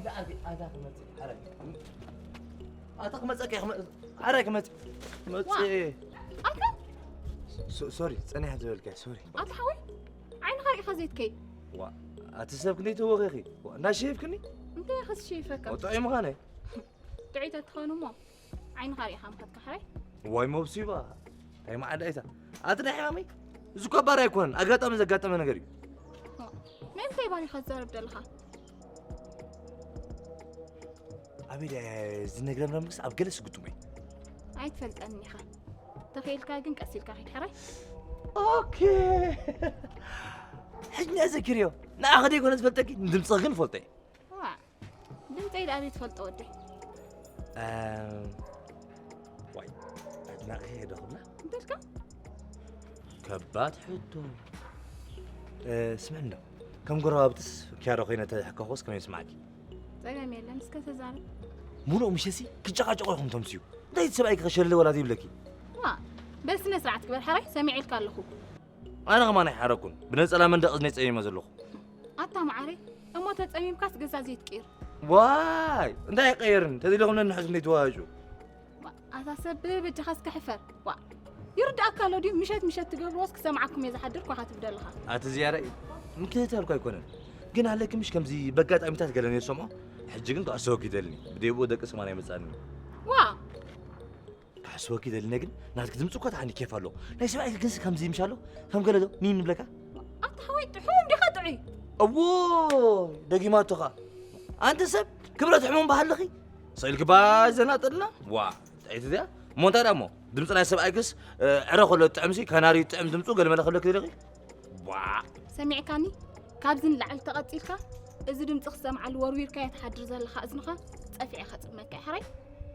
ዳኣርጊ ኣታ ክመጽእ ሓራይ ኣታ ክመጸካ ክመ ሓራይ ክመጽእ ክመጽእ ኣታ ሶ- ሶሪ ጸኒሐ ዝበልካ ሶሪ ኣታ ሓወይ ዓይንኻ ርኢኻ ዘይትከይ ዋ ኣቲ ሰብ ክንደይ ተወኺኺ ዋ እንዳሸይፍክኒ እንታይ ኢኻ ዝሸይፈካ ወጣዒ ምዃነ ጥዑይ ተትኸውን እሞ ዓይንኻ ርኢኻ ምኸድካ ሓራይ ዋይ መብሲባ እንታይ መዓዳ እታ ኣቲ ናይ ሕማመይ እዚ እኳ ባር ኣይኮነን ኣጋጣሚ ዘጋጠመ ነገር እዩ መን እንታይ ባሪኻ ትዛረብ ዘለኻ ኣቤት ዝነግረም ረምግስ ኣብ ገለ ስግጡመ ኣይትፈልጠኒ ኢኻ ተኽኢልካ ግን ቀስ ኢልካ ኺድ ሕራይ ኦኬ ሕጂ ዘኪርዮ ንኣኸ ደይኮነ ዝፈልጠኪ ንድምፅኺ ግን ፈልጠ ዋ ድምፀይ ደኣ ዘይትፈልጦ ወደይ ዋይ ኣድናቂ ዶ ክብላ እንተልካ ከባድ ሕቶ ስምዕ እንዶ ከም ጎረባብትስ ኪያዶ ኮይነ ተሕከኾስ ከመይ ስማዕኪ ጸገም የለን እስከ ተዛረብ ሙሉእ ምሸሲ ክጨቃጨቆ ኢኹም ተምስዩ እንታይ ሰብኣይ ክኸሸለ ወላ ዘይብለኪ ዋ በስነ ስርዓት ግበር ሓራይ ሰሚዐልካ ኣለኹ ኣነ ከማን ኣይሓረኩን ብነፀላ መንደቅ እዝነይ ፀሚመ ዘለኹ ኣታ መዓረይ እሞ ተጸሚምካስ ገዛ ዘይትቅይር ዋይ እንታይ ኣይቀየርን ተዚለኹም ነንሕስ እንዴት ተዋሃጩ ኣታ ሰብ ብብጃኻ እስከ ሕፈር ዋ ይርድኣካ ኣሎ ድዩ ምሸት ምሸት ትገብርዎስ ክሰምዓኩም እየ ዝሓድር ኳኻ ትብደልኻ ኣቲ ዝያዳ እዩ ምክንያት ኣልኩ ኣይኮነን ግን ኣለኪ ምሽ ከምዚ በጋጣሚታት ገለ ነየ ዝሰምዖ ሕጂ ግን ክሕሰወኪ ይደልኒ ብደብኡ ደቂ ስማን ኣይመፃኒ ዋ ክሕስወኪ ይደልኒ ግን ናትኪ ድምፂ እኮ ተሓኒ ኬፍ ኣለዎ ናይ ሰብኣይኪ ግንስ ከምዚ ምሽ ኣሎ ከም ገለ ዶ ሚን ንብለካ ኣታ ሓወይ ጥሑ እንዲኻ ጥዑይ እዎ ደጊማቶኻ ኣንቲ ሰብ ክብረት ሕሙም ባህልኺ ስኢልኪ ባ ዘናጥልና ዋ ጥዒት እዚኣ እሞ እንታይ ደኣ እሞ ድምፂ ናይ ሰብኣይክስ ዕረ ከሎ ጥዕምሲ ከናሪ ጥዕም ድምፁ ገለመለ ከለኪ ዘለኺ ዋ ሰሚዕካኒ ካብዚ ንላዕሊ ተቐፂልካ እዚ ድምፂ ክሰምዓሉ ወርዊርካዮ ትሓድር ዘለኻ እዝንኻ ፀፊዐ ከፅመካ ሕራይ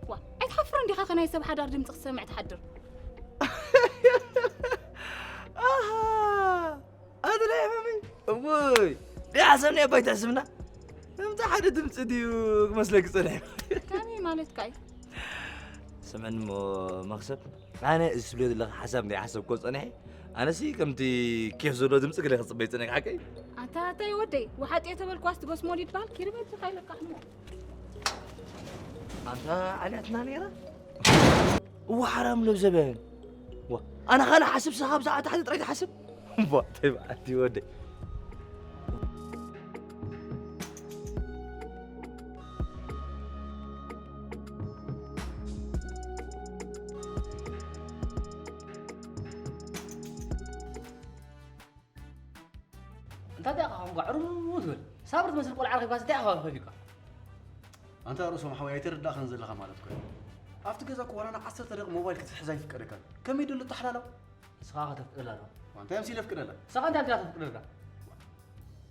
ዋ ኣይትሓፍርን ዲኻ ከናይ ሰብ ሓዳር ድምፂ ክሰምዕ ትሓድር ኣሃ ኣድላይ መመይ እውይ ደይ ሓሰብና ኣባይ ትሕስብና ከምቲ ሓደ ድምፂ ድዩ ክመስለኪ ፀኒሑ ከመይ ማለትካ እዩ ስምዕኒ ሞ መክሰብ ኣነ እዚ ትብልዮ ዘለካ ሓሳብ እንደ ሓሰብኮ ፀኒሐ ኣነሲ ከምቲ ኬፍ ዘሎ ድምፂ ገለ ክፅበይ ፀኒሕ ሓቀይ ኣታ ኣታይ ወደይ ወሓጥ እየ ተበልኳስ ትጎስሞል ይድበሃል ኪርበትካ ኢለካ ሕሞ ኣንታ ዓልያትና ነይራ እዋ ሓራም ለብዘበን ኣነ ካልእ ሓስብ ስኻ ብዛዕባ ታሕቲ ጥራይ ትሓስብ እምባ እንታይ በዓልቲ ወደይ እንታይ ዲኣ ኻኹም ጋዕሩ ትብል ሳብር ትመስል ቆልዓ ረኺብካስ እንታይ ኢኻ ከፊካ ኣንታ ርእሶም ሓወይ ኣይተረዳእኻን ዘለኻ ማለት እኮ ኣብቲ ገዛ እኮ ዋላ ንዓሰርተ ደቂ ሞባይል ክትሕዝ ኣይፍቀደካን ከመይ ደሎ ተሓላላው ንስኻ ከተፍቅደላ ኣለዋ እንታይ ኣምሲለ ፍቅደላ ንስኻ እንታይ ኣምሲላ ተፍቅደልካ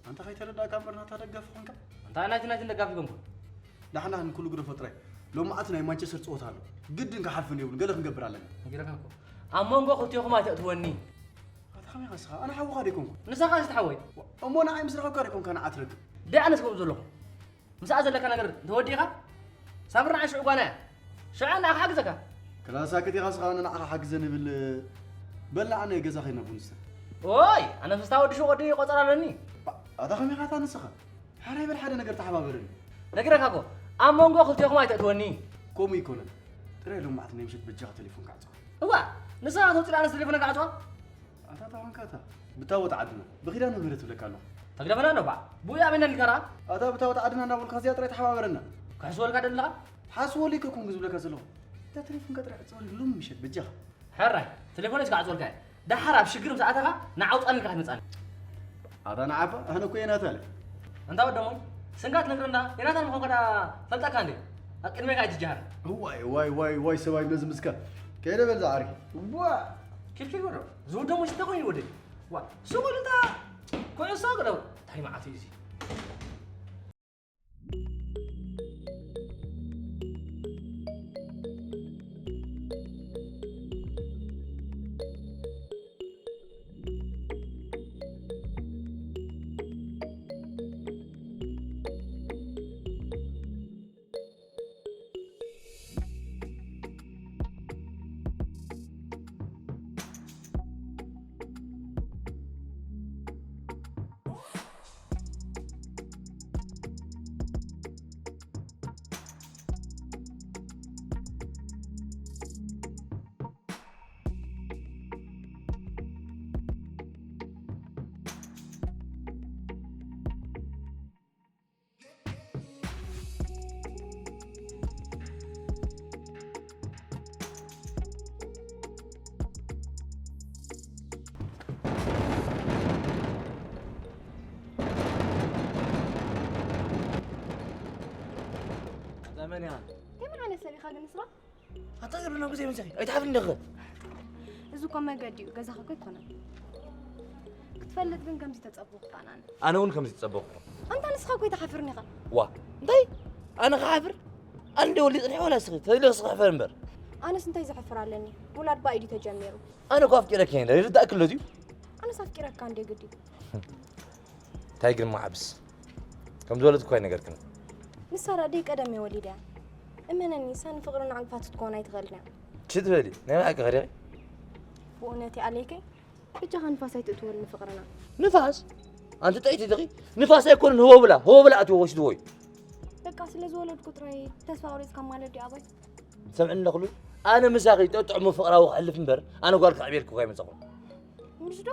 ኣንታ ከይተረዳእካ እምበር ናታ ደጋፊ ኾንካ እንታይ ናይቲ ናይትን ደጋፊ ኮንኩ ዳሕና ንኩሉ ግደፎ ጥራይ ሎማዓቲ ናይ ማንቸስተር ፀወታ ኣሎ ግድን ክሓልፍን የብሉን ገለ ክንገብር ኣለና ነጊረካ እኮ ኣብ መንጎ ክልቲኹም ኣይተእትወኒ ኣታ ከመይ ንስኻ ኣነ ሓውኻ ደይኮንኩ ንሳኻ ዝተሓወይ እሞ ንዓይ ምስ ረኸብካ ደይኮንካ ንዓ ትረክብ ደይ ኣነስ ከምኡ ዘለኹ ምስኣ ዘለካ ነገር እንተወዲእኻ ሳምሪ ንዓይ ሽዑ ጓና እያ ሽዑ ንዓኻ ሓግዘካ ክላሳክት ኢኻ ስኻ ኣነ ንዓኻ ሓግዘ ንብል በል ንዓ ናይ ገዛ ኸይና ቡንስተ ኦይ ኣነ ምስታ ወዲ ሹቕ ወዲ ቆጸር ኣለኒ ኣታ ከመይ ኢኻ ንስኻ ሓራይ በል ሓደ ነገር ተሓባበረኒ ነጊረካ እኮ ኣብ መንጎ ክልቲኹም ኣይተእትወኒ ከምኡ ይኮነን ጥራይ ሎማዕቲ ናይ ምሸት በጃኻ ቴሌፎን ክዓጽዋ እዋ ንስኻ ተውፅላ ኣነስ ቴሌፎን ክዓጽዋ ኣታ ታዋንካታ ብታወት ዓድና ብኺዳነ ምህረት ትብለካ ኣለኹ ተግደፈና ነባ ብኡ ኣበና ንገራ ኣታ ብታወት ዓድና እናበልካ እዚኣ ጥራይ ተሓባበረና ክሕስወልካ ደለኻ ሓስወሉ ይከኩን ዝብለካ ዘለኹ እታ ቴሌፎንካ ጥራይ ዕፀወሉ ሎሚ ምሸት በጃኻ ሕራይ ቴሌፎነይ ክዓፅወልካ እየ ደሓር ኣብ ሽግር ምስ ኣተኻ ንዓውፃኒ ኢልካ ክትመፃኒ ኣታ ንዓባ ኣነ እኮ የናታለ እንታ ወደሞይ ስንካ ትነግረና የናታል ምዃንካ ዳ ፈልጠካ እንዴ ኣብ ቅድሜካ ኣይትጀሃር ዋይ ዋይ ዋይ ዋይ ሰብኣይ ነዚ ምስካ ከይደ በል ዝዓርኪ ዋ ኪልኪል ወዶ ዝወደሞ ሽታ ኮይኑ ወደ ዋ ስሙል እንታ ኩዕሶ ግደው እንታይ መዓት እዩ እዚ ሰኒኻ እንታይ ማለት ሰብ ኢኻ ግን ንስኻ? ኣታ ዝብሎ ግዜ መፅኺ ኣይትሓፍሪ እንደኸ እዚ እኮ መገዲ እዩ፣ ገዛኻ እኮ ኣይኮነን። ክትፈልጥ ግን ከምዚ ተጸብኹካ ኣነ። ኣነ እውን ከምዚ ዝጸበኹ ኣንታ ንስኻ እኮ ኣይትሓፍርን ኢኻ። ዋ እንታይ ኣነ ክሓፍር ኣነ እንደ ወልዲ ጽንሒ ወላ ስኺ ተይለ ስኺ ሕፈር እምበር ኣነስ እንታይ ዘሕፍር ኣለኒ? ውላድ ባኢዲ ተጀሚሩ። ኣነ እኮ ኣፍቂረኪ እየ ይርዳእኪ ኣሎ ድዩ? ኣነስ ኣፍቂረካ እንደ ግዲ። እንታይ ግን ማዓብስ ከም ዝወለድኩ ኣይነገርክን። ንሳ ዳ ደይ ቀደም እየ ወሊደ እያ። እመነኒ ንሳ ንፍቕርና ዕንቅፋት ክትኮን ኣይትኽእልን እያ። ችት በሊ ናይ ብሓቂ ኸዲኺ። ብእውነት ኣለይከይ ብጃኻ ንፋስ ኣይትእትወሉ ንፍቕርና። ንፋስ ኣንቲ ጠይቲ ድኺ ንፋስ ኣይኮነን ህቦ ብላ ህቦ ብላ ኣትዎ ወስድዎ እዩ። በቃ ስለ ዝወለድኩ ጥራይ ተስፋ ቆሪፅካ ማለት ድዩ ኣባይ? ሰምዕኒ ኣለኽሉ ኣነ ምሳኺ ጥዑሙ ፍቕራዊ ክሕልፍ እምበር ኣነ ጓል ክዕብየልኪ እኳ ኣይመፀኹን። ምሽ ዶ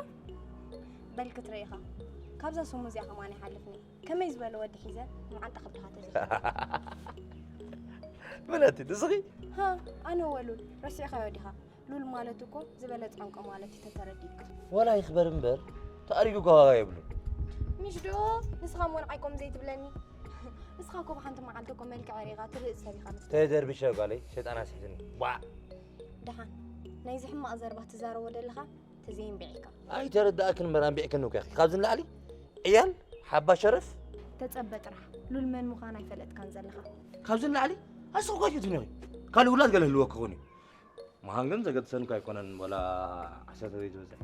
በል ክትርኢ ኢኻ። ካብዛ ስሙ እዚኣ ከማን ይሓልፍኒ። ከመይ ዝበለ ወዲ ሒዘ መዓንጣ ክብድኻ ተዘይ መን ኣቲ ንስኺ? ሃ ኣነ ወሉል ረሲዕካዮ ዲኻ? ሉል ማለት እኮ ዝበለፀ ዕንቆ ማለት እዩ ተተረዲእካ። ዋላ ይኽበር እምበር ተኣሪጉ እኳ ዋጋ የብሉን። ምሽ ዶ ንስኻ እሞ ንዓይ ከምኡ ዘይትብለኒ። ንስኻ እኮ ብሓንቲ መዓልቲ እኮ መልክዕ ሪእኻ ትርእ ሰብ ኢኻ መስለኒ። ተደርብሸ ጓለይ ሸይጣን ኣስሒትኒ ዋዕ። ደሓን ናይዚ ሕማቕ ዘረባ ትዛረቦ ዘለኻ ተዘይንቢዒካ። ኣይተረዳእክን እምበር ኣንቢዕክኒ እኮ ኢኺ። ካብዚ ንላዕሊ ዕያል ሓባ ሸረፍ። ተጸበ ጥራሕ ሉል መን ምዃና ኣይፈለጥካን ዘለኻ። ካብዚ ንላዕሊ ኣስኺ እኳ ኣይትትንኺ። ካልእ ውላድ ገለ ህልወኪ ክኾን እዩ። ምዃን ግን ዘገድሰኒ እኳ ኣይኮነን ወላ ዓሰርተ ዘይትበዝሕ።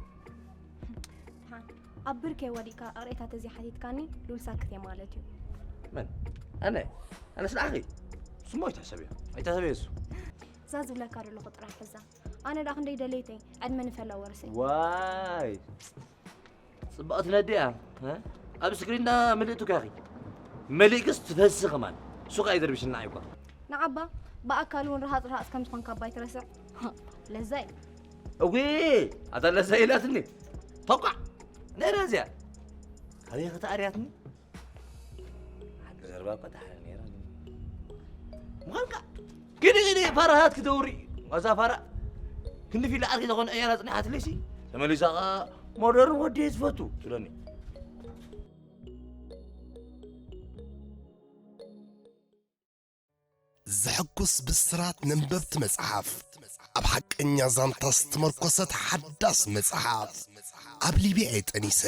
ደሓን ኣብ ብርከይ ወዲቕካ እቕሬታ ተዘይሓቲትካኒ ሉል ሳክት እየ ማለት እዩ። መን? ኣነ? ኣነስ ንዓኺ? እሱማ ኣይትሕሰብዮ። ኣይትሕሰብዮ እሱ። እዛ ዝብለካ ዘለኹ ጥራሕ ሕዛ። ኣነ ደኣ ክንደይ ደለይተይ ዕድመ ንፈላወርሰይ። ዋይ ጽብቕቲ ነዲኣ ኣብ ስክሪንና ምልእቲ ኳኺ መሊእክስ ትፈሲ ከማን ሱቕ ኣይደርብሽና ኣይኳ ንዓባ ብኣካል እውን ረሃፅ ረሃፅ ከም ዝኾንካ ኣባይ ትረስዕ ለዛይ እዊ ኣታ ለዛ ኢላትኒ ተቋዕ ነይራ እዚኣ ካበይ ከተኣርያትኒ ሓቂ ዘረባ እኳ ተሓረ ነይራ ምዃንካ ግዲ ግዲ ፋራሃት ክተውሪ ዋዛ ፋራ ክንዲ ፊላ ዓርኪ ዝኾነ ዕያላ ጽኒሓት ልሲ ተመሊሳ ኸኣ ሞደርን ወዲ እየ ዝፈቱ ትብለኒ ዘሐጉስ ብስራት ነንበብቲ መጽሓፍ ኣብ ሓቀኛ ዛንታ ዝተመርኮሰት ሓዳስ መጽሓፍ ኣብ ሊብያ እየ ጠኒሰ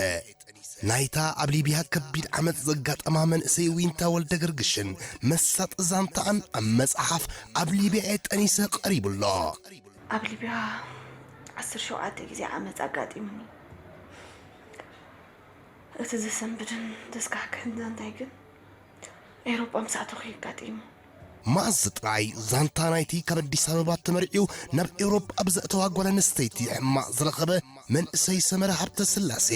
ናይታ ኣብ ሊብያ ከቢድ ዓመጽ ዘጋጠማ መንእሰይ ዊንታ ወልደገርግሽን መሳጢ ዛንታኣን ኣብ መጽሓፍ ኣብ ሊብያ እየ ጠኒሰ ቀሪቡ ኣሎ። ኣብ ሊብያ ዓሰርተ ሸውዓተ ግዜ ዓመጽ ኣጋጢሙኒ። እቲ ዘሰንብድን ዘስካሕክሕን ዛንታይ ግን ኤውሮጳ ምስ ኣተኹ እዩ ኣጋጢሙ። መኣዝ ጥራይ ዛንታ ናይቲ ካብ ኣዲስ ኣበባ ተመርዕዩ ናብ ኤውሮጳ ብዘእተዋ ጓል ኣንስተይቲ ሕማቕ ዝረኸበ መንእሰይ ሰመረ ሃብተስላሴ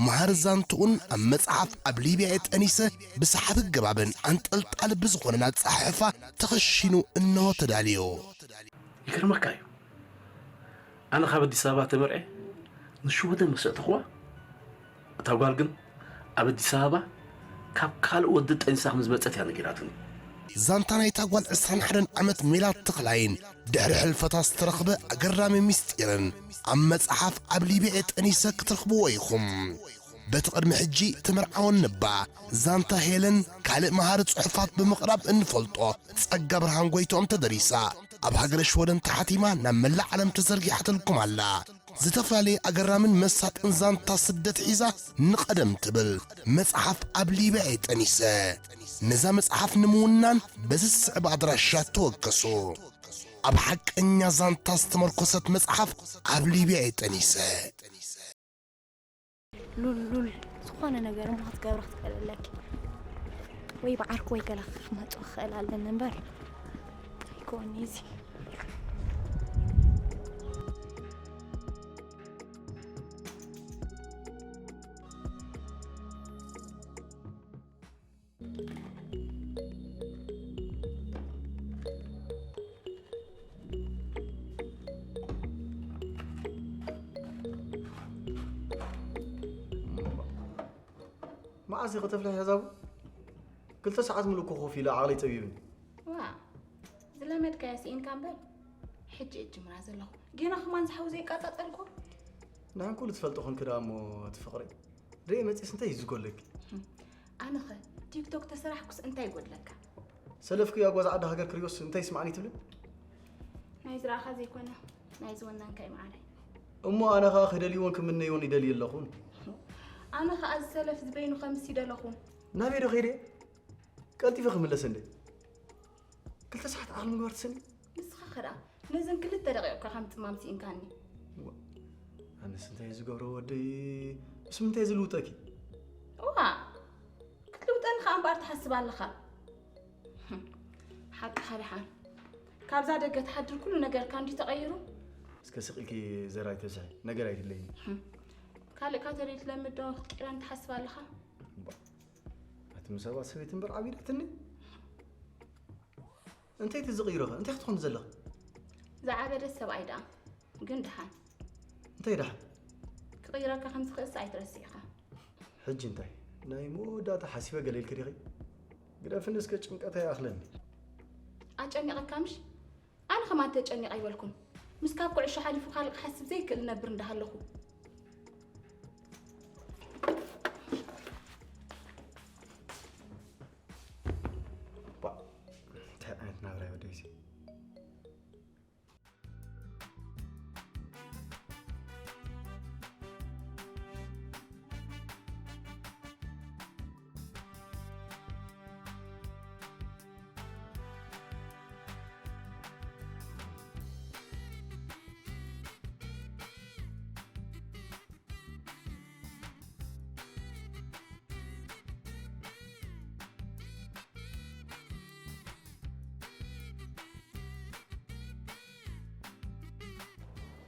መሃሪ ዛንትኡን ኣብ መጽሓፍ ኣብ ሊብያ እየ ጠኒሰ ብሰሓቢ ኣገባብን ኣንጠልጣሊ ብዝኾነን ኣጸሓሕፋ ተኸሺኑ እነሆ ተዳልዩ። ይገርመካ እዩ ኣነ ካብ ኣዲስ ኣበባ ተመርዐ ንሽወደን ምስ ኣእተኽዋ እታ ጓል ግን ኣብ ኣዲስ ኣበባ ካብ ካልእ ወዲ ጠኒሳ ከም ዝመጸት እያ ነጊራትኒ። ዛንታ ናይታ ጓል ዕስራን ሓደን ዓመት ሜላት ተኽላይን ድሕሪ ሕልፈታ ዝተረኽበ ኣገራሚ ምስጢርን ኣብ መጽሓፍ ኣብ ሊብያ ጠኒሰ ክትረኽብዎ ኢኹም። በቲ ቅድሚ ሕጂ ተመርዓወን ነባ ዛንታ ሄለን ካልእ መሃሪ ጽሑፋት ብምቕራብ እንፈልጦ ጸጋ ብርሃን ጎይትኦም ተደሪሳ ኣብ ሃገረ ሽወደን ተሓቲማ ናብ መላእ ዓለም ተዘርጊሓትልኩም ኣላ። ዝተፈላለየ ኣገራምን መሳጥን ዛንታ ስደት ሒዛ ንቐደም ትብል መጽሓፍ ኣብ ሊብያ እየ ጠኒሰ። ነዛ መጽሓፍ ንምውናን በዚ ዝስዕብ ኣድራሻ ተወከሱ። ኣብ ሓቀኛ ዛንታ ዝተመርኮሰት መጽሓፍ ኣብ ሊብያ እየ ጠኒሰ። ሉል ሉል ዝኾነ ነገር እሞ ክትገብሪ ክትኽእል ኣለኪ ወይ ብዓርኪ ወይ ገለ ክመፁ ክኽእል ኣለኒ እምበር ኣይኮኒ እዚ መዓስ ኢኺ ተፍልሒ ሕዛቡ? ክልተ ሰዓት ምሉእ እኮ ኮፍ ኢለ ዓቕለይ ጸቢብኒ። ዋ ዝለመድካያ ስኢንካ እምበር ሕጂ እጅምራ ዘለኹ ጌና ከማን ዝሓዊ ዘይቃጻጸልኩ። ንሕን ኩሉ ትፈልጦ ኮንኪ ደኣ እሞ እቲ ፍቕረይ ርእየ መጺእስ እንታይ እዩ ዝጎለኪ? ኣነኸ ቲክቶክ ተሰራሕኩስ እንታይ ይጎድለካ? ሰለፍኪ ኣጓዝ ዓዲ ሃገር ክሪኦስ እንታይ ይስማዕኒ ትብልን? ናይ ዝረኣኻ ዘይኮነ ናይ ዝወናንካ እዩ መዓረይ። እሞ ኣነ ኸኣ ክደልይዎን ክምነይዎን ይደልየ ኣለኹን። ኣነ ኸኣ ዝሰለፍ ዝበይኑ ከምስ ይደለኹ። ናበይ ዶ ከይደ? ቀልጢፈ ክምለስ እንደ ክልተ ሰዓት ዓቕሊ ምግባር ትሰኒ። ንስኻ ኸዳ ነዘን ክልተ ደቂቕ እኳ ከም ጥማም ስኢንካኒ። ኣነስ እንታይ ዝገብሮ ወደይ ምስ ምንታይ ዝልውጠኪ? እዋ ክትልውጠኒ ኸኣ እምበኣር ትሓስብ ኣለኻ። ሓቅኻ ደሓን ካብዛ ደገ ትሓድር ኩሉ ነገርካ እንዲ ተቐይሩ። እስከ ስቕ ኢልኪ ዘራይ ተብዝሒ ነገር ኣይድለይን። ካልእካ ተደይ ትለምድ ዶ ክትቅይረኒ ትሓስብ ኣለኻ? ኣቲ ምሰባ ሰበይቲ እምበር ዓቢዳትኒ። እንታይ እቲ ዝቕይሮኸ እንታይ ክትኾን ዘለኻ? ዝዓበደ ሰብኣይ ደኣ ግን ደሓን። እንታይ ደሓን? ክቕይረካ ከም ዝኽእልስ ኣይትረስዕ ኢኻ። ሕጂ እንታይ ናይ መወዳእታ ሓሲበ ገለ ኢልኪ ዲኺ? ግደፍኒ እስከ ጭንቀት ኣይኣኽለኒ። ኣጨኒቐካ ምሽ? ኣነ ከማን ተጨኒቐ ኣይበልኩን። ምስ ካብ ኩዕሾ ሓሊፉ ካልእ ክሓስብ ዘይክእል እነብር እንዳሃለኹ። ባ እንታይ ዓይነት ናብራ እዩ ወደይ እዚ?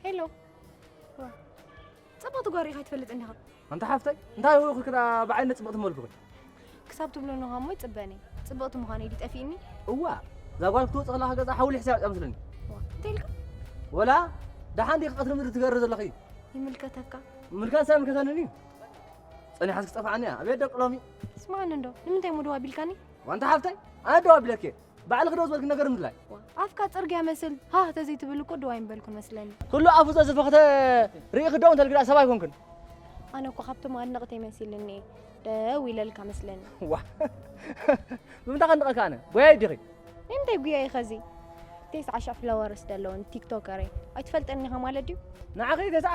ሄሎ። ዋ፣ ጽብቕቲ ጓል ርኢኻ ኣይትፈልጥን ዲኻ? ኣንታ ሓፍተይ፣ እንታይ ውእኹ ክዳ ብዓይነ ጽብቕቲ መልክኹ? ክሳብ ትብለኒ ኸሞ ይጽበኒ። ጽብቕቲ ምዃነይ ድዩ ጠፊእኒ? እዋ፣ እዛ ጓል ክትወጽእ ከላ ገዛ ሓውሊ ሕስያ ወጽያ መስለኒ። ዋ፣ እንታይ ኢልካ? ወላ ደሓን ዲኺ ቀትሪ ምድሪ ትገሪ ዘለኺ? ይምልከተካ። ምልካን ሰብ ምልከተኒ ድዩ? ጸኒሓስ ክጠፍዓኒ እያ። ኣቤት ደቂ ሎሚ። ስምዓኒ እንዶ፣ ንምንታይ እሞ ደው ኣቢልካኒ? ዋንታ ሓፍተይ፣ ኣነ ደው ኣቢለኪ እየ። ባዕልኺ ደው ዝበልኪ ነገር ንምድላይ። ዋ፣ ኣፍካ ጽርግያ መስል ሃህ ተዘይትብል እኮ ደው ኣይምበልኩን መስለኒ። ኩሉ ኣፉ ዘዝፈኽተ ርኢኺ ደው እንተልኪ ደኣ ሰብ ኣይኮንክን። ኣነ እኮ ካብቶም ኣድነቕተይ መሲልኒ እየ ደው ኢለልካ መስለኒ። ዋ፣ ብምንታይ ከንድቐካ ኣነ? ጎያይ ዲኺ? ንምንታይ ጉያ ኢኸ እዚ? ቴስዓ ሽሕ ፍለወርስ ደለወን ቲክቶከር እየ። ኣይትፈልጠኒ ኢኻ ማለት ድዩ? ንዓኺ ተስዓ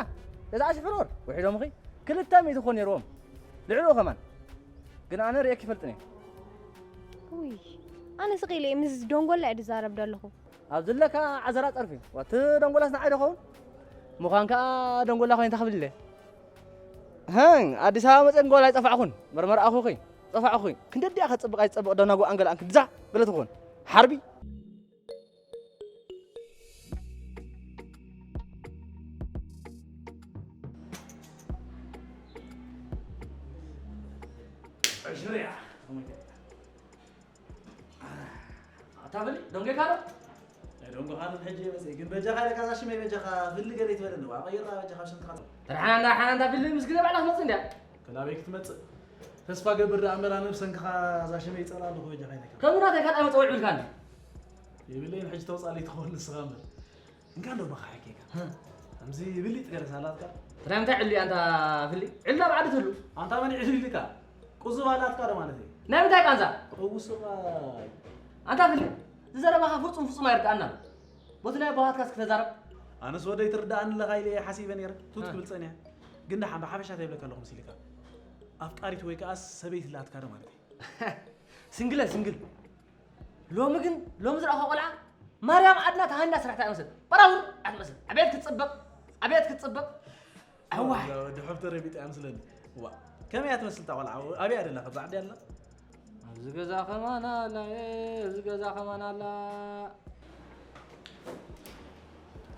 ተስዓ ሽሕ ፍሎወር ውሒዶምኺ ክልተ ሚእቲ ክኾኑ ነይርዎም ልዕሊኡ ከማን ግን ኣነ ርእየኪ ይፈልጥን እየ። ውይ ኣነ ስቕ ኢለ እየ ምስ ደንጎላ እየ ዝዛረብ ዘለኹ። ኣብ ዝለካ ዓዘራ ጸርፊ ዋቲ ደንጎላስ ንዓይ ዶ ኸውን ምዃን ከኣ ደንጎላ ኮይንታ ክብል ኢለ። ኣዲስ ኣበባ መፅአን ጓል ኣይጠፋዕኹን መርመር ኣኹኺ ጠፋዕኹ ክንደዲኣ ከፅብቕ ኣይፀብቕ ደናጉ ኣንገል ኣንክድዛ ገለ ትኾን ሓርቢ ዕሽርያ ኣታ በሊ ደንጌካ ዶ ደንጎኻ ሕጂ መፅእ ግን በጃኻ ኢለካ እዛ ሽመይ በጃኻ ፍሊ ገለ ይትበለኒ ዋ ቀይራ በጃኻ ሽምትኻ ተርሓና እንዳ ሓና እንዳ ፍሊ ምስ ግዜ ባዕላ ክትመፅእ እንድያ ከላበይ ክትመፅእ ተስፋ ገብር ደኣ መላ ነብሰን ከኻ እዛ ሽመይ ይፀላ ኣለኹ በጃኻ ኢለካ ከምኡ ናተይ ካልኣይ መፀውዕ ብልካኒ ይብለይን ሕጂ ተውፃለይ ትኸውን ንስኻ እምበር እንካ እንዶ ባኻ ሓቂካ ከምዚ ብሊጥ ገለ ሳላትካ ትራይ ምንታይ ዕሊ ኣንታ ፍሊ ዕሊ ናብ ዓዲ ትህሉ ኣንታ መን ዕሊ ኢልካ ቁዙብ ኣላትካ ዶ ማለት እዩ ናይ ምንታይ ቃንዛ እውስባ ኣንታ ፍሊ ዝዘረባኻ ፍጹም ፍጹም ኣይርድኣና ቦቲ ናይ ኣቦሃትካስ ክተዛረብ ኣነስ ወደይ ትርድኣኒ ኣለኻ ኢለ እየ ሓሲበ ነይረ ቱት ክብል ጸኒሐ ግን ደሓን ብሓፈሻ ተይብለካ ኣለኹ መሲልካ ኣፍቃሪት ወይ ከኣ ሰበይቲ ላትካ ዶ ማለት እዩ ስንግለ ስንግል ሎሚ ግን ሎሚ ዝረኣኹ ቆልዓ ማርያም ዓድና ተሃንዳ ስራሕታ ይመስል በራውር ኣትመስል ኣቤት ክትፅብቕ ኣቤት ክትፅብቕ ኣዋይ ወዲ ሑፍ ተረቢጥ ኣምስለኒ ዋ ከመይ እያ ትመስል እታ ቆልዓ ኣብያ ደላ ካብዛ ዓዲ ኣላ ኣብዚ ገዛ ከማን ኣላ ኣብዚ ገዛ ከማን ኣላ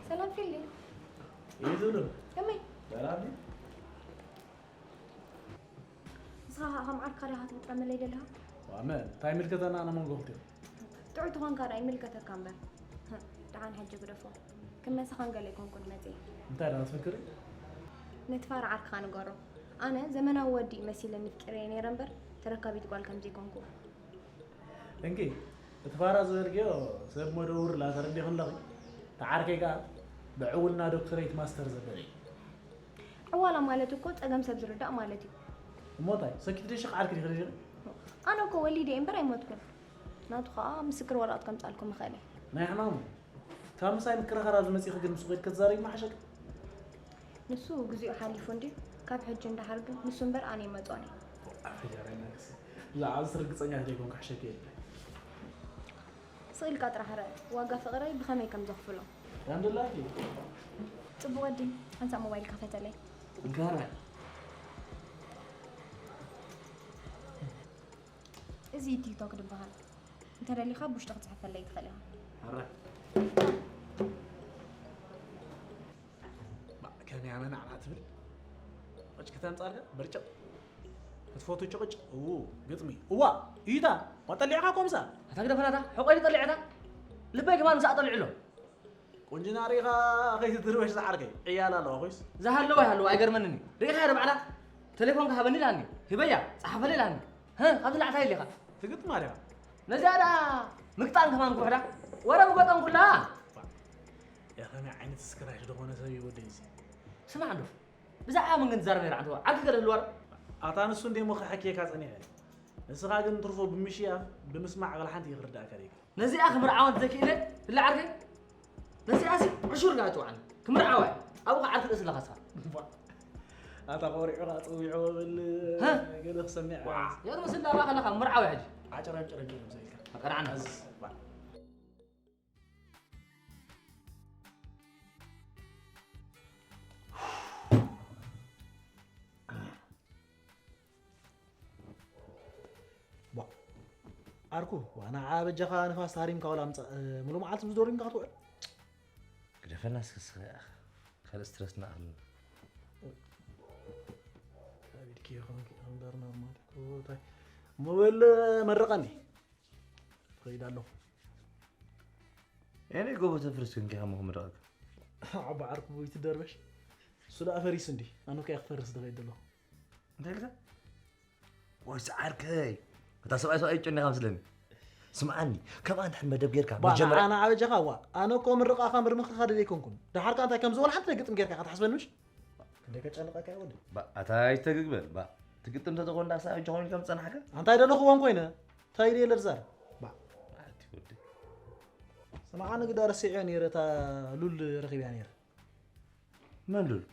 ሰላም ፊሊ እዩ ዝብሉ ከመይ ሰላም ንስኻ ከዓ ከም ዓርካ ዲኻ ትብጠመለይ ዘለኻ? ዋመ እንታይ ይምልከተና ኣነ መንጎ ክልቲኹም? ጥዑይ ተኾንካ ደኣ ይምልከተካ እምበር። ደሓን ሕጂ ግደፎ። ክመሳኻን ገለ ኣይኮንኩን መጺኤ። እንታይ ደኣ ትፍክሪ? ነቲ ፋራ ዓርክኻ ንገሮ። ኣነ ዘመናዊ ወዲ እዩ መሲለኒ ፍቂረዮ ነይረ እምበር ተረካቢት ጓል ከም ዘይኮንኩ። እንኪ እቲ ፋራ ዝበልክዮ ሰብ መደውር ላ ተረዲኺ ኣለኺ። እቲ ዓርከይ ከኣ ብዕውልና ዶክተረይት ማስተር ዘበለ እዩ። ዕዋላ ማለት እኮ ጸገም ሰብ ዝርዳእ ማለት እዩ። እሞ እንታይ ሰኪት ዶ ሽቕ ዓርኪ ዲኺ ነይርኺ? ኣነ እኮ ወሊደ እየ እምበር ኣይሞትኩን። ናቱ ከዓ ምስክር ወረቐት ከምፃልኩም ይኽእል እየ። ናይ ሕማሙ ካብ ምሳይ ምክርኻር ኣብዚ መፂእኺ ግን ምስ ኮይድ ክትዛረቢ መሓሸኪ። ንሱ ግዚኡ ሓሊፉ እንድዩ። ካብ ሕጂ እንዳሓር ግን ንሱ እምበር ኣነ ይመፅኦን እየ። ኣፈጃራይ ናክስ ብዛዕባ እዚ ርግፀኛ ዘይኮንኩ ሕሸኪ የለ። ስቕ ኢልካ ጥራሕ ርአ፣ ዋጋ ፍቕረይ ብኸመይ ከም ዘኽፍሎ። ያንደላኪ ፅቡቕ ወዲ፣ ሓንሳእ ሞባይል ከፈተለይ። እንካራ እዚ ቲክቶክ ድበሃል። እንተደሊኻ ብውሽጢ ክትፅሕፈለይ ትኽእል ኢኻ። ሕረ ከመይ ኣመና ዓላ ትብል ቅጭ ከተምፃልካ በርጭቕ ክትፈቱ ጭቕጭ እዉ ግጥሚ እዋ እዩታ ዋጠሊዕኻ ኮምሳ ኣታ ግደፈናታ ሕቆይ ጠሊዕታ ልበይ ከማን ምሳእ ጠሊዑ ኣሎ ቁንጅና ሪኢኻ ከይትድርበሽ ዝዓርከይ ዕያል ኣለዋ ኮይስ ዝሃለዋ ይሃለዋ ኣይገርመንን እዩ ርኢኻ ዶ ባዕላ ቴሌፎን ክሃበኒ ኢላኒ ሂበያ ፀሓፈለ ኢላኒ ህ ካብዚ ላዕታ ኢሊኻ ትግጥማ ዲኻ ነዚኣ ደኣ ምግጣን ከማን ክውሕዳ ወረ ምገጠም ኩላ ያ ከመይ ዓይነት ስክራሽ ዝኾነ ሰብ እዩ ወደይ እዚ ስማዕ ዶ ብዛዕባ ምን ግን ትዛረብ ነይራ ዓንተዋ ዓርኪ ገለ ህልዋ ዶ ኣታ ንሱ እንደ ሞ ክሓክየካ ጸኒሐ ንስኻ ግን ትርፎ ብምሽያ ብምስማዕ ገለ ሓንቲ ይኽርዳእካ ደይካ ነዚኣ ክምርዓዋ እንተዘይክኢለ ህላ ዓርከይ ነዚኣሲ ዕሹር ጋ ትውዓል ክምርዓዋ እያ ኣብኡ ከዓ ዓርኪ ርእሲ ኣለኻ ስኻ ኣታ ቆሪዑ ኸዓ ፀዊዕዎ ብል ሀ? ገለ ክሰሚዕ የር ምስል ዳባ ከለኻ ምርዓዋ ሕጂ ዓጨረም ጨረም ጨረም ሰልካ ኣቀናዕና ኣዝ ዓርኩ ዋና በጃኻ ንፋስ ታሪምካ ወላ ምፃእ ሙሉ መዓልቲ ምስ ዶሪምካ ክትውዕል ግደፈና እስክስኸ ካልእ ስትረስ ናእኽልና ኣቤት ኪ ኾንኪ ኣምበር ኖርማል እኮ ታይ ሞበል መረቐኒ ትኸይድ ኣለኹ ኤነ ጎቦ ተፍርስ ክንኪ ከሞ ክምረቐካ ዓባ ዓርኩ ይትደርበሽ እሱ ደኣ ፈሪሱ እንዲ ኣነ ከ ክፈርስ ዝኸይድ ኣለኹ እንታይ ኢልካ ወይስ ዓርከይ እታ ሰብኣይ ሰብኣይ ጨኒኻ ምስለኒ ስምዓኒ ከም ኣንታ መደብ ጌርካ ኣነ ዓበጃኻ ዋ ኣነ እኮ ምርቓኻ ምርምኽኻ ደለ ኣይኮንኩን ደሓርካ እንታይ ከም ዝበል ሓንቲ ግጥም ጌርካ ክትሓስበኒ ምሽ ክንደይ ከጨንቐካ ይወዲ ኣታይ ተግግበል ትግጥም ተተኾን ዳሳ ሕጂ ኮይኑ ከም ዝፀናሕካ ኣንታይ ደለኹዎም ኮይነ እንታይ ኢለ የለ ዝዛረብ ኣቲ ወዲ ስምዓኒ ግዳ ረሲዐ ነይረ እታ ሉል ረኺብያ ነይረ መን ሉል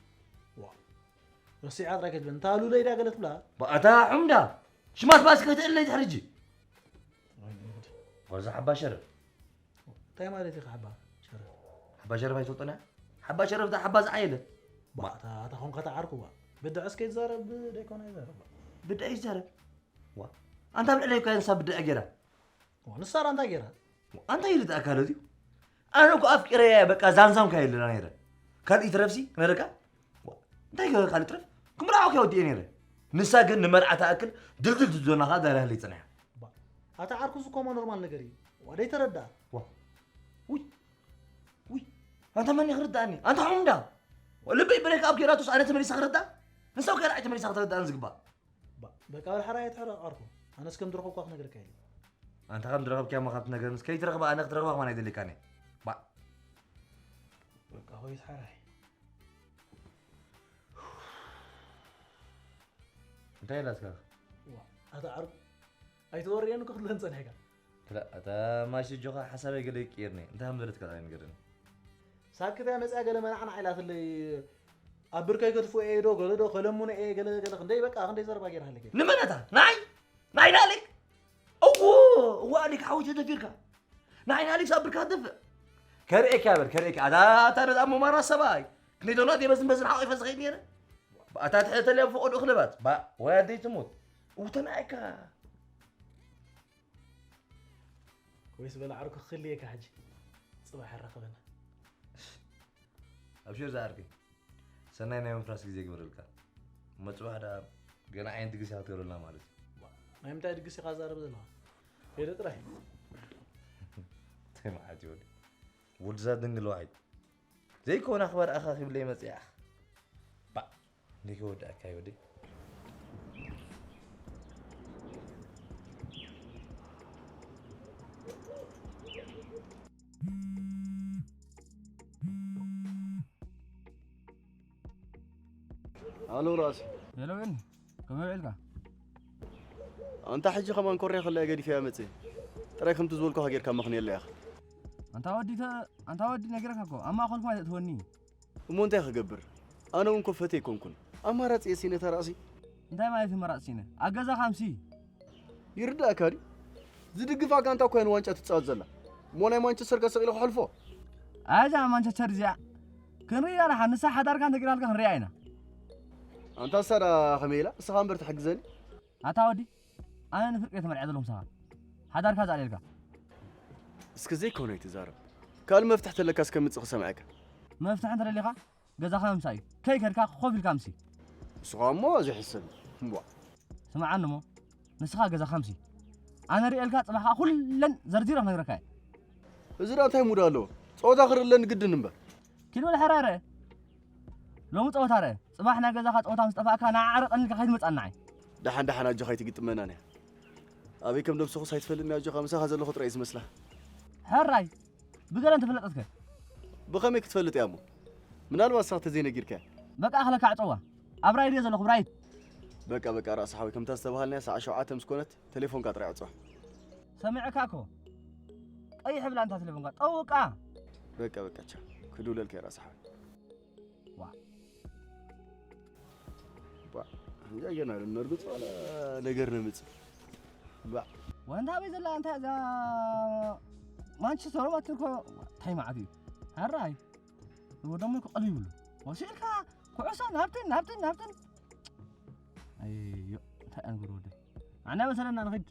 ረሲዓ ጥራይ ከትብል እንታ ሉለይ ድያ ገለ ትብላ ባእታ ሑምዳ ሽማት ባስ ከይትእለይ ድሕሪ ሕጂ ጓዛ ሓባ ሸረፍ እንታይ ማለት ኢኻ ሓባ ሸረፍ ሓባ ሸረፍ ኣይትፈልጦን እያ ሓባ ሸረፍ እታ ሓባ ዝዓየለ ባእታ እታ ኾንካ ተዓርኩዋ ብድዐስ ከይትዛረብ ደይኮነ ይዛረብ ብድዐ ይዛረብ ዋ ኣንታ ብልዕለይ እኳ ንሳ ብድዐ ገይራ ንሳራ እንታይ ገይራ ኣንታ ይልጣ ኣካለት እዩ ኣነ እኮ ኣፍቂረያ በቃ ዛንዛም ካየለና ነይረ ካልእ ይትረፍሲ ክነረካ እንታይ ገበ ካልእ ትረፍ ክምርዓው ከወዲኤ ነይረ ንሳ ግን ንመርዓ ተኣክል ድልድል ትዞና ከዓ ዳርያ ህለይ ፅንያ ኣታ ዓርኩ ዝኮማ ኖርማል ነገር እዩ ዋደይ ተረዳ ውይ ውይ ኣንታ መን ክርዳእኒ ኣንታ ሑምዳ ልበይ ብሬክ ኣብ ጌራቱስ ኣነ ተመሊሳ ክረዳ ንሳው ከይዳ ተመሊሳ ክትረዳእን ዝግባእ በቃ ወላ ሓራይ ትሕረ ዓርኩ ኣነስ ከም ዝረኸብኳ ክነግረካ ኢለ ኣንታ ከም ዝረኸብኪያ ማ ካብ ትነገርንስ ከይትረኽባ ኣነ ክትረኽባ ከማን ኣይደልካኒ ባ በቃ ኮይስ ሓራይ እንታይ ኢላትካ ኣታ ዓርኩ ኣይትወርየን ክትብለን ጸኒሕካ ክላ ኣታ ማሽ ጆኻ ሓሳበይ ገለ ይቅየርኒ እንታይ ከም ዘለትካ ታይ ንገርኒ ሳክት እያ መፅያ ገለ መናዕና ኢላትለይ ኣብ ብርከይ ገድፎ እየ ዶ ገለ ዶ ከለሙነ እየ ገለ ገለ ክንደይ በቃ ክንደይ ዘረባ ገይርሃለይ ንመነታ ናይ ናይ ዳሊክ እዎ እዋ ኣሊክ ሓዊ ተደፊርካ ናይ ዳሊክ ኣብ ብርካ ትድፍእ ከርእየካ በር ከርእየካ ኣታ ኣታ ነዛ መማራ ሰብኣይ ክንደይ ዶላት የበዝን በዝን ሓቒፈ ዝኸይድ ነይረ ኣታ ትሕተልያ ፈቐዶ ክለባት ባ ወይ ኣደይ ትሞት እውተናይካ ወይስ በላ ዓርኩ ክልየካ ሕጂ ፅባሕ ኣራኸበና ኣብሽር ዝዓርከይ ሰናይ ናይ ምፍራስ ግዜ ግበረልካ እሞ ፅባሕ ደኣ ገና ዓይነት ድግስ ኢኻ ትገብረልና ማለት እዩ ናይ ምንታይ ድግስ ኢኻ ዛረብ ዘለኻ ሄደ ጥራይ እንታይ መዓት ይወዲ ወዲ ዛ ድንግል ዋዒ ዘይኮነ ኣኽባር ኣኻ ክብለይ መፅእ ኣኽ ባእ እንዴ ከወድኣካ ይወዲ ኣሎ ራእሲ ሄሎ ዮኒ፣ ከመይ ውዒልካ? ኣንታ ሕጂ ከማን ኮርያ ከላ ገዲፈያ መጽእ። ጥራይ ከምቲ ዝበልኩኻ ጌርካ መኽንየላ ኢኻ። ኣንታ ወዲ ተ-፣ ኣንታ ወዲ ነጊረካ እኮ፣ ኣብ ማእኸልኩም ኣይተእትወኒ። እሞ እንታይ ክገብር? ኣነ እውን ኮፈቴ ኣይኮንኩን። ኣማራጺ የሲ ነታ ራእሲ። እንታይ ማለት እዩ መራጽ ሲነ? ኣብ ገዛኻ ምሲ። ይርዳእካ ድዩ? ዝድግፋ ጋንታ እኮ እያ ንዋንጫ ትጻወት ዘላ። እሞ ናይ ማንቸስተር ከሰቒሉ ክሕልፎ? ኣዛ ማንቸስተር እዚኣ ክንሪኣ ደሓ፣ ንሳ ሓዳርካ እንተቂራልካ ክንሪኣ ኢና። ኣንታ እሳ ደኣ ከመይ ኢላ? እስኻ እምበር ትሕግዘኒ። ኣታ ወዲ፣ ኣነ ንፍርቂ እየ ተመርዕየ ዘለኹ ምሳኻ። ሓዳርካ ዝኣልየልካ። እስኪ ዘይኮነ ኣይትዛረብ። ካልእ መፍትሕ ተለካ እስከምጽእ ክሰምዐካ። መፍትሕ እንተደሊኻ፣ ገዛኻ ምምሳእ እዩ። ከይከድካ ኮፍ ኢልካ ምሲ። ንስኻ እሞ ዘይሕሰብ። እምቧ። ስምዓኒ እሞ፣ ንስኻ ገዛኻ ምሲ። ኣነ ርእየልካ ጽባሕ ከኣ ኩለን ዘርዚረ ክነግረካ እየ። እዚ ደኣ እንታይ ሙድ ኣለዎ? ጸወታ ክርኢ ኣለኒ ግድን እምበር። ኪድ በል ሕራይ ርአ። ሎሚ ጸወታ ርአ። ጽባሕ ናይ ገዛኻ ጸወታ ምስ ጠፋእካ ንዓ ዕረቐኒ ኢልካ ከይትመጽኣኒ ንዓይ። ደሓን ደሓን ኣጆኻ ኣይትግጥመናን እያ። ኣበይ ከም ደምሰኹስ ኣይትፈልጥን እያ ኣጆኻ ምሳኻ ዘለኹ ጥራይ እዩ ዝመስላ። ሕራይ። ብገለ እንተፈለጠትከ? ብኸመይ ክትፈልጥ እያ እሞ? ምናልባት ንስኻ ተዘይነጊርካያ። በቃ ክለካ ዕጸዋ። ኣብ ራይድ እየ ዘለኹ፣ ራይድ። በቃ በቃ ራእሲ ሓወይ፣ ከምታ ዝተባሃልናያ ሰዓት ሸውዓተ ምስ ኮነት ተሌፎንካ ጥራይ ዕጸዋ። ሰሚዐካ እኮ። ቀይሕ ብላ እንታ ተሌፎንካ፣ ጠውቃ። በቃ በቃ ቻው። ክድውለልካ እየ ራእሲ ሓወይ። ዋ። ዋ። እንጃ ገና ነርግጽ ዋላ ነገር ነምጽእ። ዋ። ወንታ ኣበይ ዘላ እንታ እዛ ማንቸስተር ማለት እኮ እንታይ መዓት እዩ? ሕራይ። ወደሞ እኮ ቀልብ ይብሉ። ወሲልካ ኩዕሶ ናብትን ናብትን ናብትን። ኣዮ፣ እንታይ ኣንግር ወደ። ኣና መሰለና ንኺድ።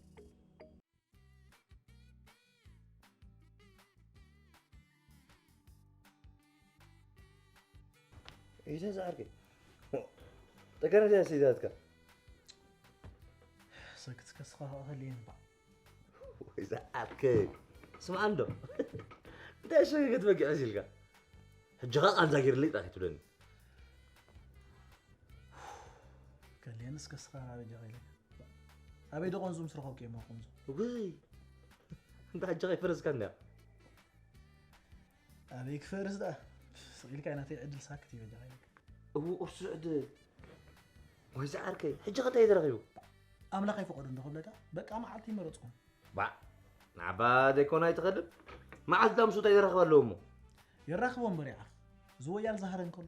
ኢተ ዝዓርከይ። ጠገነ ድያ ሲዛትካ? ሰክት ከስኻ ኸኸልየን ባ። ወይ ዝዓርከይ። ስምዓ እንዶ። እንታይ ሸገገት በጊዕ ሲልካ? ሕጂ ኸኣ ቃንዛ ጌርለይ ጥራሕ ትብለኒ። ከልየንስ ከስኻ ናበይ ጀኻ ኢለካ? ኣበይ ደቆን ዙም ስረኸብኩ እዮም ኣኹም ዙም? ውይ። እንታ ሕጂ ኸይፈረስካ እንድያ? ኣበይ ክፈርስ ደኣ? ስቕ ኢልካ ናተይ ዕድል ሳክት ይበጃኻ ኢለካ። እው፣ ቁርሲ ዕድል። ወይ ዝዓርከይ፣ ሕጂ ኸ እንታይ ተረኺቡ? ኣምላኽ ኣይፈቐዶ እንዶ ክብለካ፣ በቃ መዓልቲ ይመረጽኩም። ባዕ፣ ንዓባ ዘይኮነ ኣይትኸድም። መዓልቲ ዳምሱ እንታይ ዘራኽብ ኣለዎ እሞ? የራኽቦ እምበር ይዓኽ። ዝወያል ዝሃረ እንከሎ።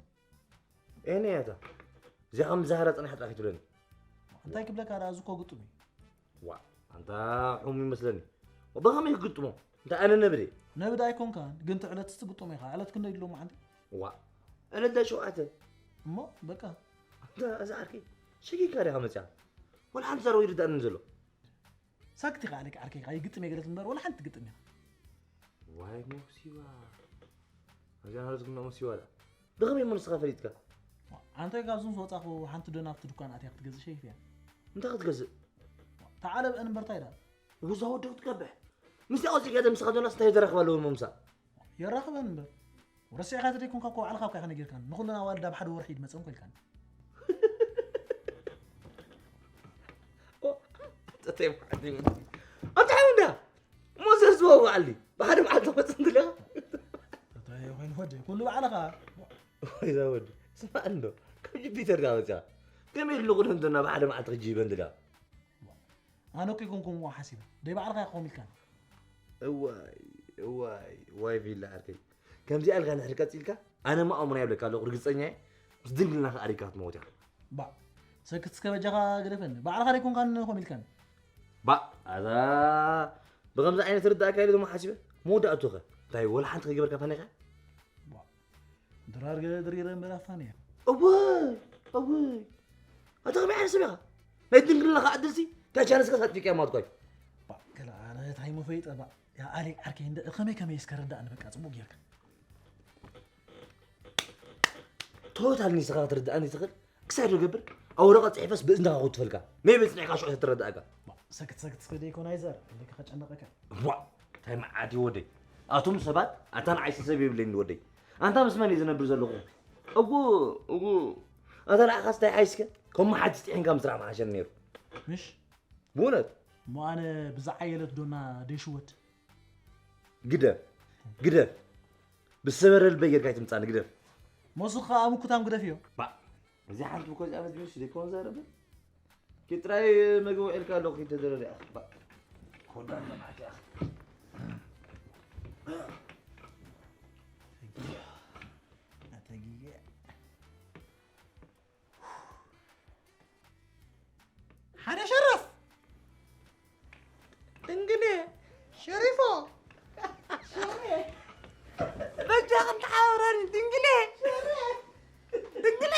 ኤነ እያ እታ። እዚኣ ከም ዝሃረ ጽኒሓ ጥራሕ ኣይትብለኒ። እንታይ ክብለካ ደኣ፣ እዚ እኮ ግጡም እዩ። ዋ፣ ኣንታ ሕሙም ይመስለኒ። ብኸመይ ክግጥሞ? እንታይ ኣነ ነብድ እየ? ነብድ ኣይኮንካን፣ ግን ትዕለትስ ትግጥሞ ኢኻ። ዕለት ክንደይ ድሎ መዓልቲ? ዋ፣ ዕለት ዳይ ሸውዓተ። እሞ በቃ። ኣንታ እዛ ዓርከይ፣ ሸጊግካ ዲኻ መጺኣ? ወላ ሓንቲ ዛረባ ይርዳእኒ ዘሎ። ሳክት ኢኻ ኣለካ ዓርከይ፣ ይግጥም እየ ገለት እምበር፣ ወላ ሓንቲ ትግጥም ኢኻ። ዋይ ሞሲባ። ኣብዚኣ ናለትኩም መሲዋ ኣላ። ብኸመይ እሞ ንስኻ ፈሊጥካ? ኣንታይ ካብዚ ምስ ወጻኹ ሓንቲ ዶ ናብቲ ድኳን ኣትያ ክትገዝእ ሸይፍ እያ። እንታይ ክትገዝእ? ተዓለብአን እምበር እንታይ ደኣ? ውዛ ወዲ ክትቀብሕ። ምስቲ ኣውጺእካ ዘምስኻ ዶናስ እንታይ ዘራኽብ ኣለዎ እሞ ምሳእ? የራኽበን እምበር። ረሲዕካ ተደይኮንካ እኮ ባዕልኻ እኮ ኢኻ ነጊርካኒ። ንኹለን ኣዋልድ ኣብ ሓደ ወርሒ ይድመጸን ኮ ኢልካኒ። ኦ፣ ተተይ መዓልቲ ይመጽእ። ኣንታ ሓወይ እንድያ። እሞ ዘዝዋ በዓል ድዩ? ብሓደ መዓልቲ ክመጽእ እንድልያ? እንታይ ኮይኑ ወደይ? ኩሉ ባዕልኻ። ወይ እዛ ወዲ። ስማዕ እንዶ። ካብ ጁፒተር ዳ መጽያ? ከመይ ኢሉ ክደንደና ብሓደ መዓልቲ ክጅይበ እንድልያ? ኣነ እኮ ይኮንኩም እሞ ሓሲበ። ደይ ባዕልኻ ኢኻ ኮም ኢልካኒ። እዋይ፣ እዋይ፣ ዋይ ቪላ ዓርከይ። ከምዚኣ ኢልካ እንድሕር ቀጺልካ፣ ኣነ እሞ ኣእምሮይ ይብለካ ኣለኹ፣ ርግጸኛ እየ። ምስ ድንግልናኻ ኣሪግካ ክትመውት ኢኻ። ባዕ፣ ሰክት እስከ በጃኻ ግደፈኒ። ባዕልኻ ደይኮንካን ኮም ኢልካኒ። ባዕ፣ ኣዛ ብኸምዚ ዓይነት ርዳእካ ኢለ ደሞ ሓሲበ። መወዳእቱ ኸ? እንታይ ወላ ሓንቲ ከይገበርካ ፋኒኻ? ባዕ፣ ድራር ገለ ድሪረ እምበር ኣፋንየ። እወይ፣ እወይ። ኣታ ከመይ ዓይነት ሰብ ኢኻ? ናይ ድንግልናኻ ዕድልሲ፣ እታ ቻንስካ ሳትፊካ እያ ማለት እኮ እዩ። ባዕ፣ ገለ ኣነ እንታይ እሞ ፈይጠ፣ ባዕ። ያ ኣሌክ ዓርከይ፣ እንደ-፣ ከመይ ከመይ እስከ ርዳእኒ በቃ፣ ጽቡቕ ጌርካ። ቶታል ንስኻ ክትርድኣኒ ትኽእል? ክሳይ ዶ ገብር? ኣብ ወረቐት ጽሒፈስ ብእዝንኻ ክትፈልካ። መይበል ጽኒዕካ ሽዑ ትረድኣካ። ባ፣ ሰክት ሰክት እስከ ደይኮን ኣይዘር፣ እንደ ከጨነቐካ። ዋ፣ እንታይ መዓት እዩ ወደይ። ኣቱም ሰባት፣ ኣታ ንዓይሲ ሰብ የብለይን ወደይ። ኣንታ ምስ መን እዩ ዝነብር ዘለኹ? እዎ፣ እዎ። ኣታ ንዓኻስ እንታይ ሓይስከ? ከም መሓቲ ጥሒንካ ምስራሕ ምሓሸኒ ነይሩ። ምሽ? ብእውነት። እሞ ኣነ ብዝዓየለት ዶና ደይሽወድ? ግደፍ፣ ግደፍ። ብዝሰበረ ልበይ ጌርካ ኣይትምጻኒ፣ ግደፍ። ሞሱ ኸኣ ምኩታም ግደፍ እዮ። ባ፣ እዚ ሓንቲ እኮ እዚኣ መዝሚስ ዘይኮን ዛረበ። ኪድ ጥራይ መግቢ ውዒልካ ኣለኹ፣ ኪድ ተደረር ኢኻ። ባ፣ ኮዳ መዓት ኢኻ። ኣተጊገ ሓደ ሸረፍ ድንግሌ ሸሪፎ ሸሬ በጃ ክንተሓባብረኒ ድንግሌ ድንግሌ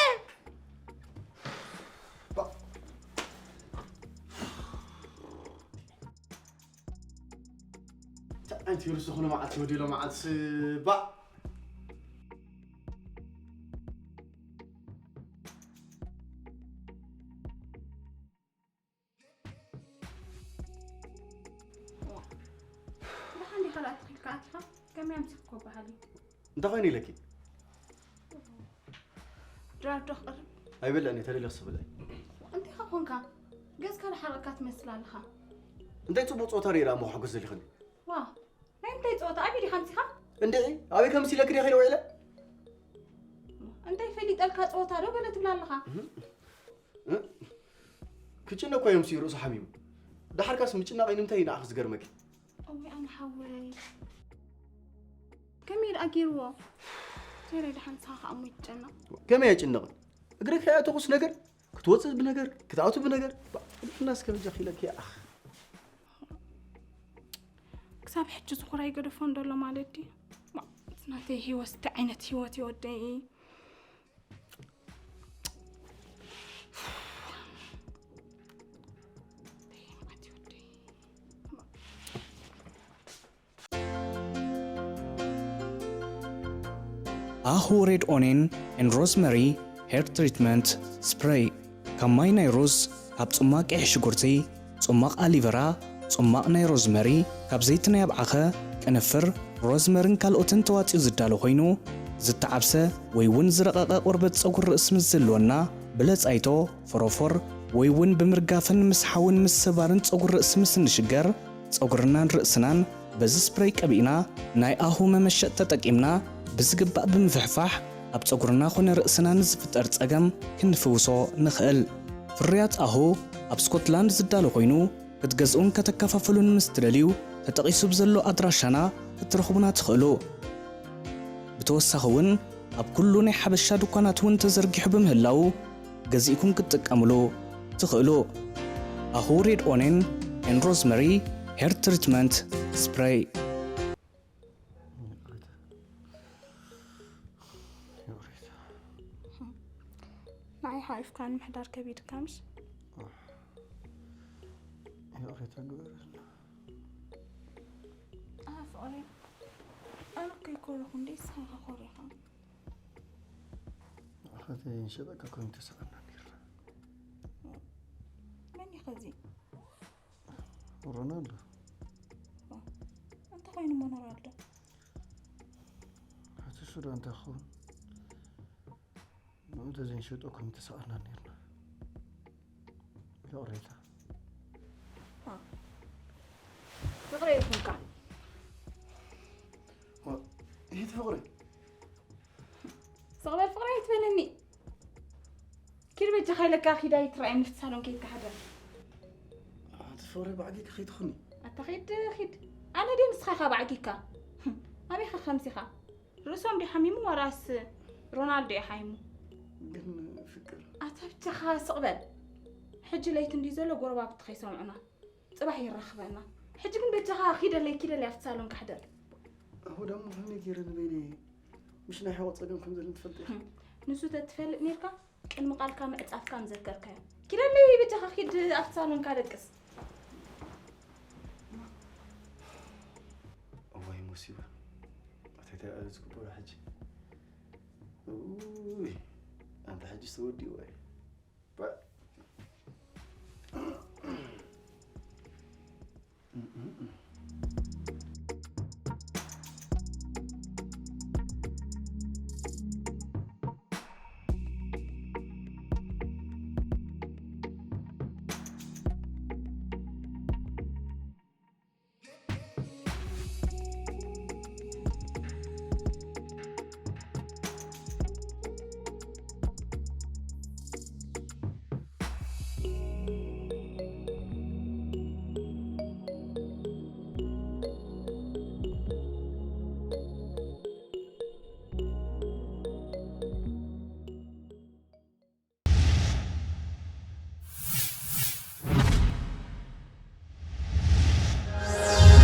ኣንቲ ርሱ ኹነ መዓልቲ ወዲሎ መዓልቲ ስባእ ደሓን ዲኻ ደኣ ተኺልካ ኣቲኻ? ከመይ ኣምሲኽኮ በሃሊ? እንታይ ኮይኑ ኢለኪ? ድራር ዶ ክቕርብ? ኣይበልዕን እየ ተደሊኽ ስብለይ። እንታይ ኻ ኮንካ? ገዝካ ደሓረቕካ ትመስል ኣለኻ። እንታይ ጽቡቕ ጸወታ ርኢራ እሞ ክሕግዝ ዘሊኽኒ? ዋ ናይ እንታይ ጸወታ ኣበይ ዲኻ ኣምሲኻ? እንድዒ ኣበይ ከምስ ኢለኪ ዲኺ ውዒለ? እንታይ ፈሊጠልካ ጸወታ ዶ ገለ ትብል ኣለኻ? ክጭነ እኮ እዮም ሲኡ ርእሱ ሓሚሙ። ዳሕርካስ ምጭናቕ እዩ ንምንታይ እዩ ንዓኺ ዝገርመኪ? እወይ ኣነ ሓወይ ከመይ ደኣ ገይርዎ? ቴሬ ደሓን ንስኻ ከኣ እሞ ይትጨነቕ። ከመይ ኣይጭነቕን? እግሪ ከይኣተኹስ ነገር ክትወፅእ ብነገር ክትኣቱ ብነገር እናስ ከበጃ ኪለኪ ኣኽ ክሳብ ሕጂ ዝኹራ ይገደፎ እንደሎ ማለት ድዩ? ናተይ ህይወት እንታይ ዓይነት ህይወት ይወደይ ኣሁ ሬድ ኦኔን ኤን ሮዝመሪ ሄር ትሪትመንት ስፕሬይ ካብ ማይ ናይ ሩዝ ካብ ጽማቕ ቀይሕ ሽጉርቲ ጽማቕ ኣሊቨራ ጽማቕ ናይ ሮዝመሪ ካብ ዘይቲ ናይ ኣብዓኸ ቅንፍር ሮዝመርን ካልኦትን ተዋጺኡ ዝዳሎ ኮይኑ ዝተዓብሰ ወይ እውን ዝረቐቐ ቆርበት ጸጉሪ ርእሲ ምስ ዝህልወና ብለጻይቶ ፎሮፎር ወይ እውን ብምርጋፍን ምስ ሓውን ምስ ስባርን ጸጉሪ ርእሲ ምስ እንሽገር ጸጉርናን ርእስናን በዚ ስፕረይ ቀቢእና ናይ ኣሁ መመሸጥ ተጠቂምና ብዝግባእ ብምፍሕፋሕ ኣብ ጸጉርና ኮነ ርእስና ንዝፍጠር ጸገም ክንፍውሶ ንኽእል። ፍርያት ኣሁ ኣብ ስኮትላንድ ዝዳሎ ኮይኑ ክትገዝኡን ከተከፋፍሉን ምስ ትደልዩ ተጠቒሱ ብዘሎ ኣድራሻና ክትረኽቡና ትኽእሉ። ብተወሳኺ እውን ኣብ ኩሉ ናይ ሓበሻ ድኳናት እውን ተዘርጊሑ ብምህላዉ ገዚእኩም ክትጥቀምሉ ትኽእሉ። ኣሁ ሬድ ኦኔን ኤን ሮዝመሪ ሄር ትሪትመንት ስፕሬይ። ንዓይ ሓቂፍካ ንምሕዳር ከቢድካ ምሽ ይቕሬታ ግበረልና። ኣፍቕሪ ኣነ ከይኮረኹ እንዴ ስኻ ኮሪኻ ኣኸተይ እንሸጠካ ኮይኑ ተሰቐና ነርና። መን ይኸዚ ሮናልዶ እንተ ኮይኑ ሞኖራልዶ እቲ ሱዳ እንታይ ክኸውን ንኡ ተዘይንሸጦ ከም ተሰቐልና ነርና። ይቕሬታ ፍቕሪ ይኹንካ ይት ፍቕሪ ስቕበል ፍቕሪ ኣይትበለኒ ኪድ በጃኻ ኢለካ ኪዳ ይትረኣየኒ ፍቲ ሳሎን ከይትካሓደ ኣቲ ፍቕሪ ባዕጊ ከኸይትኹኒ ኣታ ኺድ ኺድ ኣነ ድየ ንስኻ ኢኻ ባዕጊካ ኣበይኻ ከምዚኻ ርእሶም ድዩ ሓሚሙ ዋላስ ሮናልዶ እዩ ሓይሙ ግን ፍቅር ኣታ ብቻኻ ስቕበል ሕጂ ለይቲ እንድዩ ዘሎ ጎረባብቲ ከይሰምዑና ጽባሕ ይራኽበና ሕጂ ግን በጃኻ ኪደለይ ኪደለይ ኣብቲ ሳሎን ካሕደር ኣሁ ደሞ ከመይ ገይረ ንበይነ ምሽ ናይ ሕቆ ጸገም ከም ዘለኒ ትፈልጥ ኢኻ ንሱ ተትፈልጥ ነርካ ቅድሚ ቃልካ ምዕጻፍካ ምዘከርካዮ ኪደለይ በጃኻ ኪድ ኣብቲ ሳሎንካ ደቅስ እዋይ ሙሲባ ኣተይ ተያያዝ ክበሎ ሕጂ ውይ ኣንተ ሕጂ ተወዲኡ ወይ